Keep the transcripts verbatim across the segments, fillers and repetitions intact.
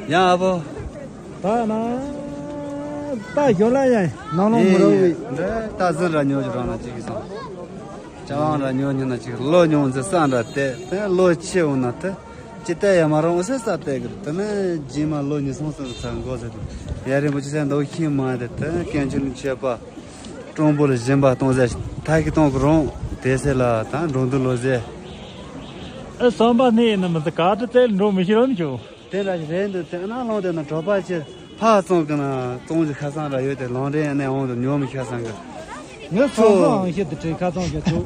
ཡ་ཨ་ཕོ། ད་ན། ད་ཞོར་ལ་ཡ་ནང་ལོང་མི་རོ་བི། འདི་ད་ཟིན་ར་ཉོ་ཅི་རང་ན་ཅིག་སོང་། ཅ་ལང་ར་ཉོ་ཉོ་ན་ཅིག་ལོ་ཉུང་ཟེར་ས་འདྲ་དེ་དེ་ལོ་ཆེ་འོང་ན་དེ་ཅི་ལྟ་ཡ་མ་རུང་ཟེར་ས་དེ་གི་དེ་ནི་རྗེས་མ་ལོ་ཉི་སོང་ཟེར་ས་འགོ་ཟེར་དེ་ཡ་རིན་པོ་ཆེ་ཟེར་འདུག་ཤིང་མ་དེ་དེ་ཀན་ཆུ་ནི་ཆད་པ། ཀྲུང་པོ་ལ་སྦྱིན་པ་གཏོང་ཟེར་ཐ་གི་གཏོང་གི་རུང་དེ་ཟེར་ལ་ད་འགྲོ་འདུག་ལོ་ཟེར། ཨ་བསམ་པ་ནི་ཡིན་ན་མི་ཚེ་ག་ཏུ་བཙལ་འགྲོ་མི་ཤེས་རམ་ཆུ། དེ་འདྲ་ཞིག་རེད་འདུག་དེ་ན་ལོང་དེ་ན་གྲོགས་པ་ཆེ་ཕ་བཙོང་གི་ན་བཙོང་གི་ཁ་སང་ར་ཡོད་དེ་ལོང་རེ་ནས་འོང་དུ་ཉོ་མི་ཁ་སང་གི་ངས་ཚོང་ཁང་ཨང་ཤེད་དུ་བྲེལ་ཁ་ཚང་གི་ཚུགས།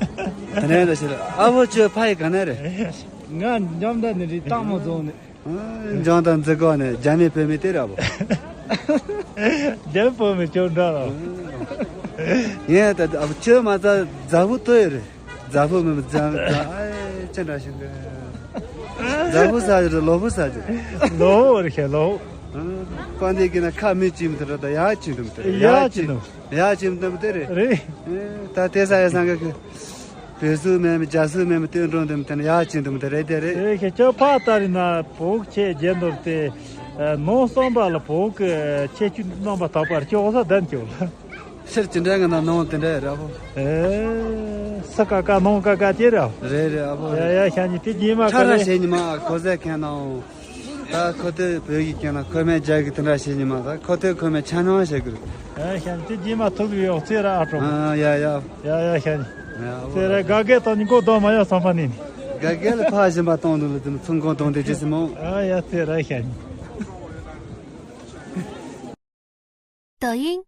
དེ་ནས་འདྲ་ཞིག་ཨ་བོ་ཆོས་ཕ་ཡི་ག་ནས་རེད། ང་འཇམ་ད་ནི་རི་སྟག་མོ་རྫོང་ནས། འཇམ་ད་འཛི་གོ་ནས་རྒྱ་མི་བོད་མི་དེ་ར་བོ། རྒྱ་མི་བོད་མི་ཁྱོད་འདྲ་ར། ངས་ད་ཨ་བོ་ཆོས་མ་ཚ་རྫ་བུ་ཏོ་ཡི་རེད། རྫ་བུ་མི་རྫ་རྫ་ཨེ་ཅི་འདྲ་ཞིག་རེད། རྫ་བུ་ཟ་རྒྱུ་རེད་ལོ་བུ་ཟ་རྒྱུ་རེད། ལོ་བོ་རེད་ཤག་ལོ་བོ། ཀོན་དེ་གི་ན་ཁ་མི་ཅིམ་དེ་ར་ད་ཡ་ཅིམ་དུམ་དེ་ར་ཡ་ཅིམ་དུམ་ཡ་ཅིམ་དུམ་དེ་རེད། རེད། ད་དེ་ས་ཡ་སང་གི་བོད་སུ་མེད་མི་རྒྱ་སུ་མེད་མི་སྟོན་འགྲོ་དུམ་དེ་ན་ཡ་ཅིམ་དུམ་དེ་རེད་དེ་རེད། རེད་ཤག་ཁྱོད་ཕ་ལྟ་རི་ན་བོད་ཆེ་རྒྱན་དོར་དེ་ནོ་སོམ་པ་ལ་བོད་ཀྱི་ཆེ་ཆུ་རྣམ་པ་དག་པར་ཅོག་ས་དན་ཅོག་ལ། ཕྱིར་ཅི་འདྲ་གི་ན་ནང་དེ་འདྲ་ར་བོ། ཨེ། ས་ཀ་ཀ་ནང་ཀ་ཀ་ཅེ་ར། རེད་རེད་ཨ་བོ་ཡ་རེད། ཡ་ཤ་ཉི་དེ་རྗེས་མ་ཁ་ཁ་ར་རེད། ཞེ་ཉི་མ་ཁོ་ཟེ་ཁན་ནང་། ད་ཁོ་དེ་བོད་ཀྱི་ཁྱེད་ན་ཁོ་མེད་རྒྱ་གི་དེ་འདྲ་ཞེ་ཉི་མ་ད་ཁོ་དེ་ཁོ་མེད་ཆ་ཉང་ཞེ་གི་རེད། ཡ་ཤ་ཉི་དེ་རྗེས་མ་ཐུག་ཡོད་ཚེ་ར་ཨ་ཀྲོ། ཨ་ཡ་ཡ། ཡ་ཡ་ཤ་ཉི། ཡ་ཨ་བོ་ཚེ་ར་ར་ག་གེ་ཏོ་ཉི་གོ་དོ་མ་ཡ་སོང་པ་ནི་ནི། ག་གེ་ལ་ཕ་བཞིན་པ་གཏོང་འདུག་ལ་དེ་ཚོང་ཁང་གཏོང་དེ་ཅི་སི་མོ། ཨ་ཡ་ཚེ་ར་ཤ་ཉི། 抖音，